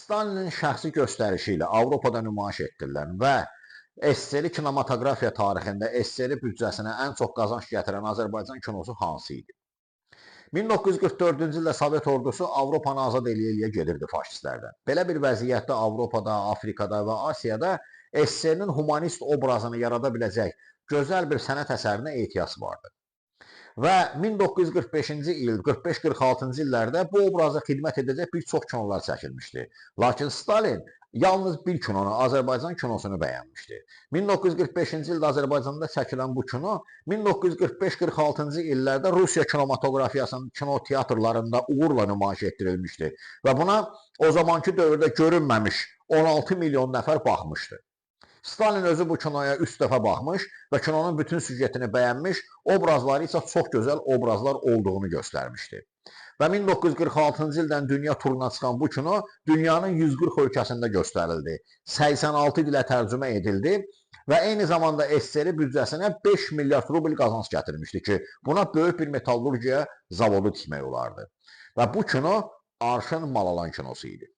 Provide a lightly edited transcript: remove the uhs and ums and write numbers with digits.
Stalinin şəxsi göstərişi ilə Avropada nümayiş etdirilən və SSR kinematografiya tarixində SSR büdcəsinə ən çox qazanc gətirən Azərbaycan kinosu hansı idi? 1944-cü ildə Sovet ordusu Avropanı azad eləyə-eləyə gedirdi faşistlərdən. Belə bir vəziyyətdə Avropada, Afrikada və Asiyada SSR-nin humanist obrazını yarada biləcək gözəl bir sənət əsərinə ehtiyac vardı. Və 1945-ci il, 45-46-cı illərdə bu obraza xidmət edəcək bir çox kinolar çəkilmişdi. Lakin Stalin yalnız bir kinonu, Azərbaycan kinosunu bəyənmişdi. 1945-ci ildə Azərbaycanda çəkilən bu kino 1945-46-cı illərdə Rusiya kinematografiyasının kino teatrlarında uğurla nümayiş etdirilmişdi və buna o zamanki dövrdə görünməmiş 16 milyon nəfər baxmışdı. Stalin özü bu kinoya 3 dəfə baxmış və kinonun bütün süjetini bəyənmiş, obrazları isə çox gözəl obrazlar olduğunu göstərmişdi. Və 1946-cı ildən dünya turuna çıxan bu kino dünyanın 140 ölkəsində göstərildi. 86 dilə tərcümə edildi və eyni zamanda SSR büdcəsinə 5 milyard rubl qazanc gətirmişdi ki, buna böyük bir metallurgiya zavodu tikmək olardı. Və bu kino Arşın Malalan kinosu idi.